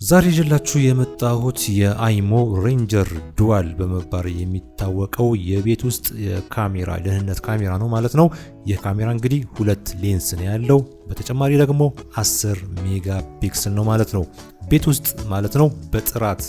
ዛሬ ይዤላችሁ የመጣሁት የ Imou Ranger Dual በመባል የሚታወቀው የቤት ውስጥ የካሜራ ደህንነት ካሜራ ነው ማለት ነው። ይህ ካሜራ እንግዲህ ሁለት ሌንስ ነው ያለው። በተጨማሪ ደግሞ 10 megapixel ነው ማለት ነው። ቤት ውስጥ ማለት ነው በጥራት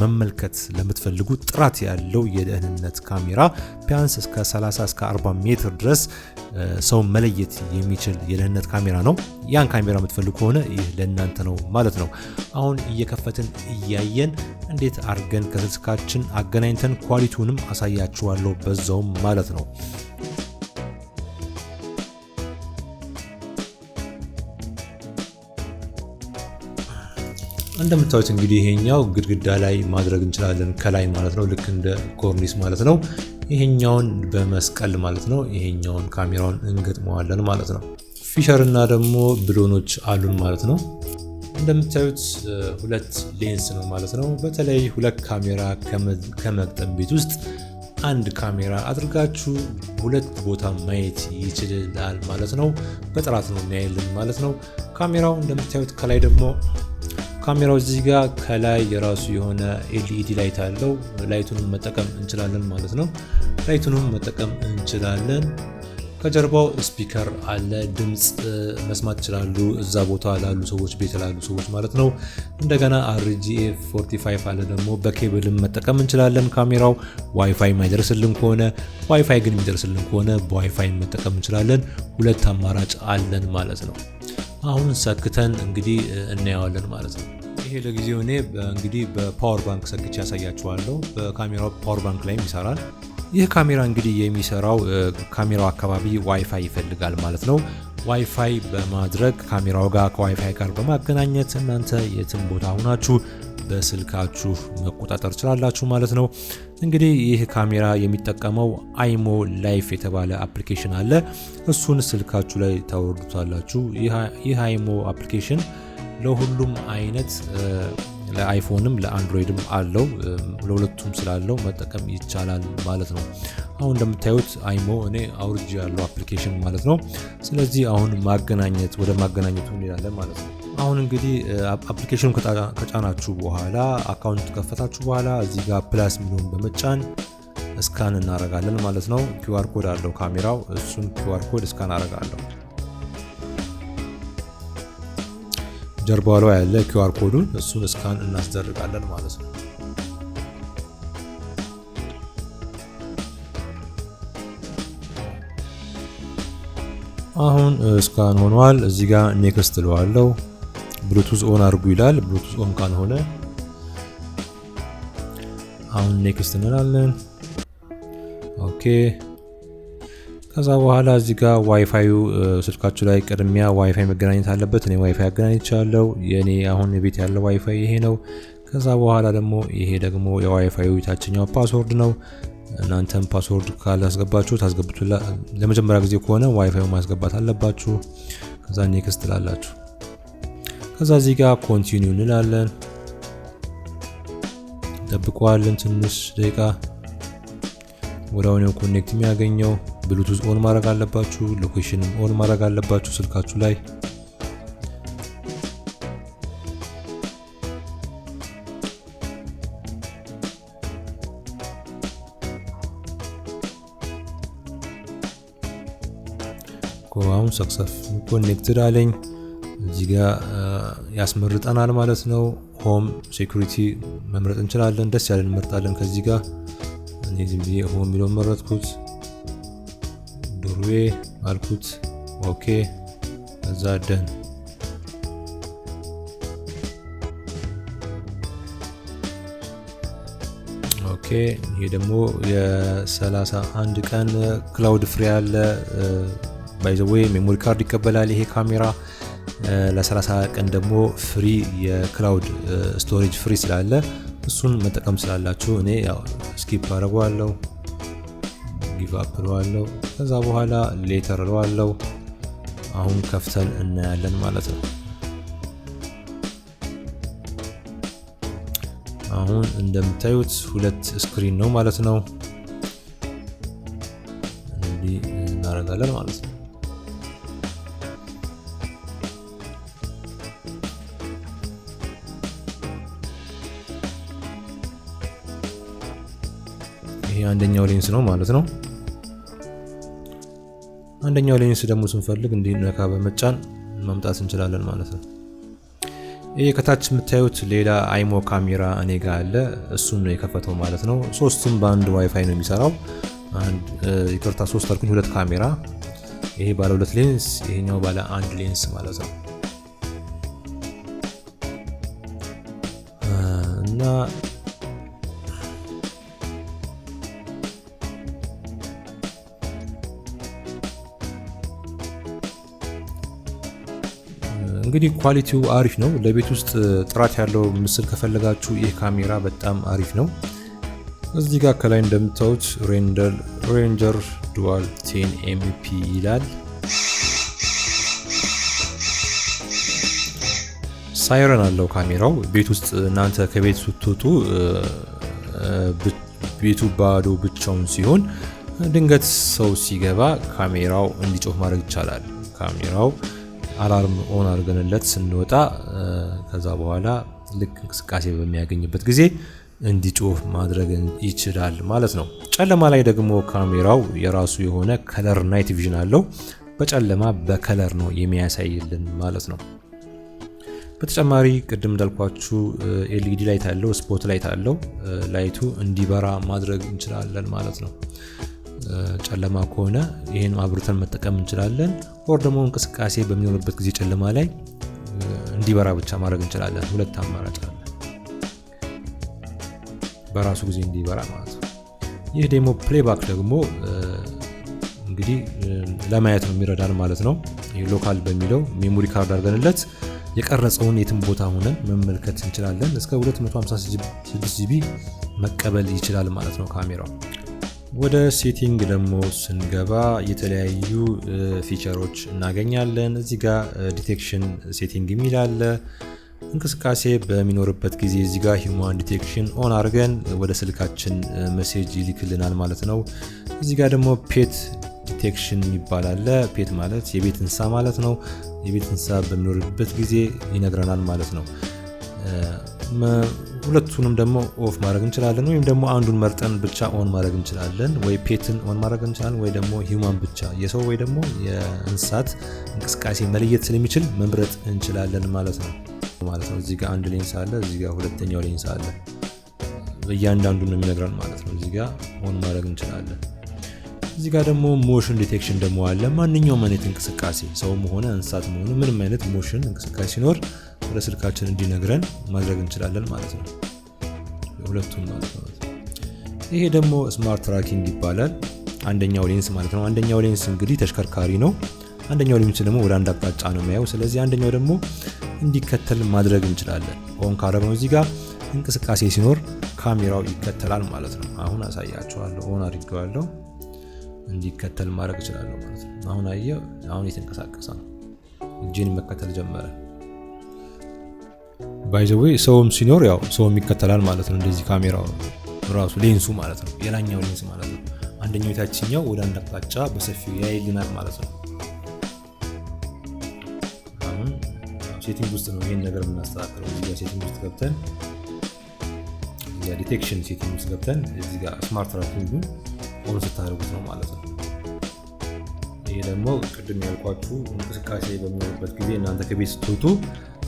መመልከት ለምትፈልጉ ጥራት ያለው የደህንነት ካሜራ ቢያንስ እስከ 30 እስከ 40 ሜትር ድረስ ሰው መለየት የሚችል የደህንነት ካሜራ ነው። ያን ካሜራ የምትፈልጉ ከሆነ ይህ ለእናንተ ነው ማለት ነው። አሁን እየከፈትን እያየን እንዴት አድርገን ከስልካችን አገናኝተን quality ውንም አሳያችኋለሁ በዛውም ማለት ነው። እንደምታዩት እንግዲህ ይሄኛው ግድግዳ ላይ ማድረግ እንችላለን፣ ከላይ ማለት ነው። ልክ እንደ ኮርኒስ ማለት ነው። ይሄኛውን በመስቀል ማለት ነው። ይሄኛውን ካሜራውን እንገጥመዋለን ማለት ነው። Fisher እና ደግሞ ብሎኖች አሉን ማለት ነው። እንደምታዩት ሁለት ሌንስ ነው ማለት ነው። በተለይ ሁለት ካሜራ ከመግጠም ቤት ውስጥ አንድ ካሜራ አድርጋችሁ ሁለት ቦታ ማየት ይችላል ማለት ነው። በጥራት ነው የሚያይልን ማለት ነው። ካሜራው እንደምታዩት ከላይ ደግሞ ካሜራው እዚህ ጋር ከላይ የራሱ የሆነ LED light አለው። Light ኡንም መጠቀም እንችላለን ማለት ነው። Light ኡንም መጠቀም እንችላለን። ከጀርባው speaker አለ። ድምፅ መስማት ይችላሉ እዛ ቦታ ላሉ ሰዎች፣ ቤት ላሉ ሰዎች ማለት ነው። እንደገና RJ 45 አለ ደግሞ፣ በኬብልም መጠቀም እንችላለን። ካሜራው ዋይፋይ የማይደርስልን ከሆነ፣ ዋይፋይ ግን የሚደርስልን ከሆነ በዋይፋይ መጠቀም እንችላለን። ሁለት አማራጭ አለን ማለት ነው። አሁን ሰክተን እንግዲህ እናየዋለን ማለት ነው። ይሄ ለጊዜው እኔ እንግዲህ በ power bank ሰክቼ ያሳያችኋለሁ። በካሜራው power bank ላይም ይሰራል። ይህ ካሜራ እንግዲህ የሚሰራው ካሜራው አካባቢ ዋይፋይ ይፈልጋል ማለት ነው። ዋይፋይ በማድረግ ካሜራው ጋር ከዋይፋይ ጋር በማገናኘት እናንተ የትም ቦታ ሆናችሁ በስልካችሁ መቆጣጠር ትችላላችሁ ማለት ነው። እንግዲህ ይህ ካሜራ የሚጠቀመው Imou Life የተባለ application አለ። እሱን ስልካችሁ ላይ ታወርዱታላችሁ። ይህ Imou application ለሁሉም አይነት ለ iPhone ም ለ Android ም አለው። ለሁለቱም ስላለው መጠቀም ይቻላል ማለት ነው። አሁን እንደምታዩት Imou እኔ አውርጄ ያለው application ማለት ነው። ስለዚህ አሁን ማገናኘት ወደ ማገናኘቱ እንሄዳለን ማለት ነው። አሁን እንግዲህ application ኑ ከጫናችሁ በኋላ፣ account ከፈታችሁ በኋላ እዚህ ጋር plus የሚለውን በመጫን scan እናደርጋለን ማለት ነው። QR code አለው ካሜራው፣ እሱን QR code scan አደርጋለሁ። ጀርባው ላይ ያለ QR code ኡን እሱን scan እናስደርጋለን ማለት ነው። አሁን scan ሆኗል። እዚህ ጋር next እለዋለሁ። Bluetooth on አድርጉ ይላል። Bluetooth on ካልሆነ አሁን next እንላለን። Okay፣ ከዛ በኋላ እዚህ ጋር ዋይፋዩ ስልካችሁ ላይ ቅድሚያ ዋይፋይ መገናኘት አለበት። እኔ ዋይፋይ አገናኝቻለሁ። የኔ አሁን የቤት ያለው ዋይፋይ ይሄ ነው። ከዛ በኋላ ደግሞ ይሄ ደግሞ የዋይፋዩ የታችኛው password ነው። እናንተም password ካላስገባችሁ ታስገቡት። ለመጀመሪያ ጊዜ ከሆነ ዋይፋዩ ማስገባት አለባችሁ። ከዛ next ትላላችሁ። ከዛ እዚህ ጋር continue እንላለን። ጠብቀዋለን ትንሽ ደቂቃ፣ ወዲያውኑ connect የሚያገኘው። Bluetooth on ማድረግ አለባችሁ። Location ም on ማድረግ አለባችሁ ስልካችሁ ላይ። አሁን success connected አለኝ። እዚህ ጋር ያስመርጠናል ማለት ነው። Home፣ security መምረጥ እንችላለን። ደስ ያለን እንመርጣለን። ከዚህ ጋር እኔ ዝም ብዬ home የሚለውን መረጥኩት። Doorway አልኩት። Okay፣ ከዛ done። Okay፣ ይሄ ደግሞ የ31 ቀን cloud free አለ። By the way memory card ይቀበላል ይሄ ካሜራ። ለ30 ቀን ደግሞ free የ cloud storage free ስላለ እሱን መጠቀም ስላላችሁ እኔ ያው skip አደርገዋለሁ፣ give up እለዋለሁ። ከዛ በኋላ later እለዋለሁ። አሁን ከፍተን እናያለን ማለት ነው። አሁን እንደምታዩት ሁለት screen ነው ማለት ነው። እንዲህ እናደርጋለን ማለት ነው። ይሄ አንደኛው ሌንስ ነው ማለት ነው። አንደኛው ሌንስ ደግሞ ስንፈልግ እንዲነካ በመጫን ማምጣት እንችላለን ማለት ነው። ይሄ ከታች የምታዩት ሌላ አይሞ ካሜራ እኔ ጋር አለ። እሱን ነው የከፈተው ማለት ነው። ሶስቱም በአንድ ዋይፋይ ነው የሚሰራው። አንድ ይቅርታ፣ ሶስት አልኩኝ፣ ሁለት ካሜራ። ይሄ ባለ ሁለት ሌንስ፣ ይሄኛው ባለ አንድ ሌንስ ማለት ነው። እና እንግዲህ quality ው አሪፍ ነው። ለቤት ውስጥ ጥራት ያለው ምስል ከፈለጋችሁ ይህ ካሜራ በጣም አሪፍ ነው። እዚህ ጋር ከላይ እንደምታዩት Ranger Dual 10 MP ይላል። ሳይረን አለው ካሜራው። ቤት ውስጥ እናንተ ከቤት ስትወጡ ቤቱ ባዶ ብቻውን ሲሆን ድንገት ሰው ሲገባ ካሜራው እንዲጮህ ማድረግ ይቻላል። ካሜራው alarm on አድርገንለት ስንወጣ ከዛ በኋላ ልክ እንቅስቃሴ በሚያገኝበት ጊዜ እንዲጮህ ማድረግ ይችላል ማለት ነው። ጨለማ ላይ ደግሞ ካሜራው የራሱ የሆነ color night vision አለው። በጨለማ በ color ነው የሚያሳይልን ማለት ነው። በተጨማሪ ቅድም እንዳልኳችሁ LED light አለው፣ spot light አለው። Light ኡ እንዲበራ ማድረግ እንችላለን ማለት ነው። ጨለማ ከሆነ ይህን አብርተን መጠቀም እንችላለን። Or ደግሞ እንቅስቃሴ በሚኖርበት ጊዜ ጨለማ ላይ እንዲበራ ብቻ ማድረግ እንችላለን። ሁለት አማራጭ አለ፣ በራሱ ጊዜ እንዲበራ ማለት ነው። ይህ ደግሞ playback ደግሞ እንግዲህ ለማየት ነው የሚረዳን ማለት ነው። Local በሚለው memory card አድርገንለት የቀረጸውን የትም ቦታ ሆነን መመልከት እንችላለን። እስከ 256 GB መቀበል ይችላል ማለት ነው ካሜራው። ወደ setting ደግሞ ስንገባ የተለያዩ feature ኦች እናገኛለን። እዚህ ጋር detection setting የሚል አለ። እንቅስቃሴ በሚኖርበት ጊዜ እዚህ ጋር human detection on አድርገን ወደ ስልካችን message ይልክልናል ማለት ነው። እዚህ ጋር ደግሞ pet detection የሚባል አለ። Pet ማለት የቤት እንስሳ ማለት ነው። የቤት እንስሳ በሚኖርበት ጊዜ ይነግረናል ማለት ነው። ሁለቱንም ደግሞ off ማድረግ እንችላለን፣ ወይም ደግሞ አንዱን መርጠን ብቻ on ማድረግ እንችላለን። ወይ pet ን on ማድረግ እንችላለን፣ ወይ ደግሞ human ብቻ የሰው ወይ ደግሞ የእንስሳት እንቅስቃሴ መለየት ስለሚችል መምረጥ እንችላለን ማለት ነው። እዚህ ጋር አንድ ሌንስ አለ፣ እዚህ ጋር ሁለተኛው ሌንስ አለ። እያንዳንዱ ነው የሚነግረን ማለት ነው። እዚህ ጋር on ማድረግ እንችላለን። እዚህ ጋር ደግሞ motion detection ደግሞ አለ። ማንኛውም አይነት እንቅስቃሴ ሰውም ሆነ እንስሳትም ሆነ ምንም አይነት motion እንቅስቃሴ ሲኖር ወደ ስልካችን እንዲነግረን ማድረግ እንችላለን ማለት ነው። ሁለቱም ማለት ነው። ይሄ ደግሞ smart tracking ይባላል። አንደኛው ሌንስ ማለት ነው። አንደኛው ሌንስ እንግዲህ ተሽከርካሪ ነው። አንደኛው ሌንስ ደግሞ ወደ አንድ አቅጣጫ ነው የሚያየው። ስለዚህ አንደኛው ደግሞ እንዲከተል ማድረግ እንችላለን። On ካደረግነው እዚህ ጋር እንቅስቃሴ ሲኖር ካሜራው ይከተላል ማለት ነው። አሁን አሳያችኋለሁ። On አድርጌዋለሁ፣ እንዲከተል ማድረግ እችላለሁ ማለት ነው። አሁን አየው፣ አሁን የተንቀሳቀሰ ነው። እጄን መከተል ጀመረ። By the way ሰውም ሲኖር ያው ሰውም ይከተላል ማለት ነው። እንደዚህ ካሜራው ራሱ ሌንሱ ማለት ነው፣ የላኛው ሌንስ ማለት ነው። አንደኛው የታችኛው ወደ አንድ አቅጣጫ በሰፊው ያይልናል ማለት ነው። አሁን setting ውስጥ ነው ይሄን ነገር የምናስተካክለው። እዚህ ጋር setting ውስጥ ገብተን፣ እዚህ ጋር detection setting ውስጥ ገብተን እዚህ ጋር smart tracking ኡን on ስታደርጉት ነው ማለት ነው። ይሄ ደግሞ ቅድም ያልኳችሁ እንቅስቃሴ በሚኖርበት ጊዜ እናንተ ከቤት ስትወጡ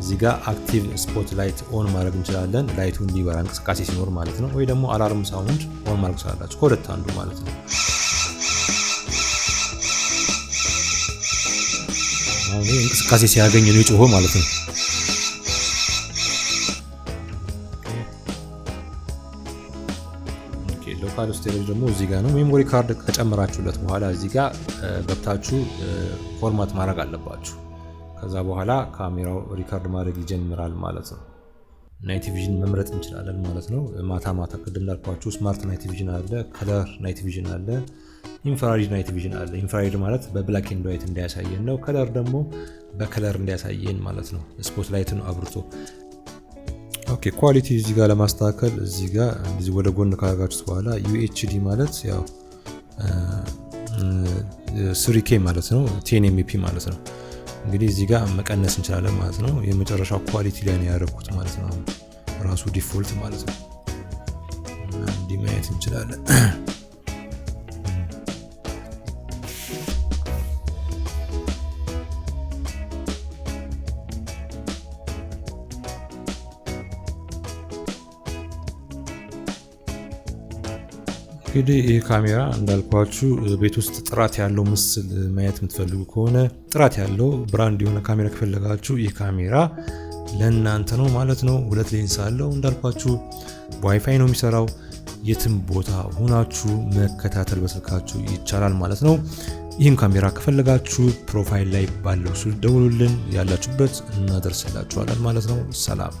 እዚህ ጋር active spot light on ማድረግ እንችላለን። Light ኡ እንዲበራ እንቅስቃሴ ሲኖር ማለት ነው። ወይ ደግሞ alarm sound on ማድረግ ትችላላችሁ። ከሁለት አንዱ ማለት ነው። አሁን ይሄ እንቅስቃሴ ሲያገኝ ነው የጮኸው ማለት ነው። Local storage ደግሞ እዚህ ጋር ነው። Memory card ከጨመራችሁለት በኋላ እዚህ ጋር ገብታችሁ format ማድረግ አለባችሁ። ከዛ በኋላ ካሜራው record ማድረግ ይጀምራል ማለት ነው። Night vision መምረጥ እንችላለን ማለት ነው። ማታ ማታ ቅድም እንዳልኳችሁ smart night vision አለ፣ color night vision አለ፣ infrared night vision አለ። Infrared ማለት በ black and white እንዲያሳየን ነው። Color ደግሞ በ color እንዲያሳየን ማለት ነው። Spot light ን አብርቶ። Okay፣ quality እዚህ ጋር ለማስተካከል እዚህ ጋር እንደዚህ ወደ ጎን ካደረጋችሁት በኋላ UHD ማለት ያው 3K ማለት ነው፣ 10 MP ማለት ነው። እንግዲህ እዚህ ጋር መቀነስ እንችላለን ማለት ነው። የመጨረሻው quality ላይ ነው ያደረኩት ማለት ነው። ራሱ default ማለት ነው። እንዲህ ማየት እንችላለን። እንግዲህ ይህ ካሜራ እንዳልኳችሁ ቤት ውስጥ ጥራት ያለው ምስል ማየት የምትፈልጉ ከሆነ፣ ጥራት ያለው brand የሆነ ካሜራ ከፈለጋችሁ ይህ ካሜራ ለእናንተ ነው ማለት ነው። ሁለት ሌንስ አለው፣ እንዳልኳችሁ በዋይፋይ ነው የሚሰራው። የትም ቦታ ሆናችሁ መከታተል በስልካችሁ ይቻላል ማለት ነው። ይህን ካሜራ ከፈለጋችሁ profile ላይ ባለው ስልክ ደውሉልን፣ ያላችሁበት እናደርስላችኋለን ማለት ነው። ሰላም።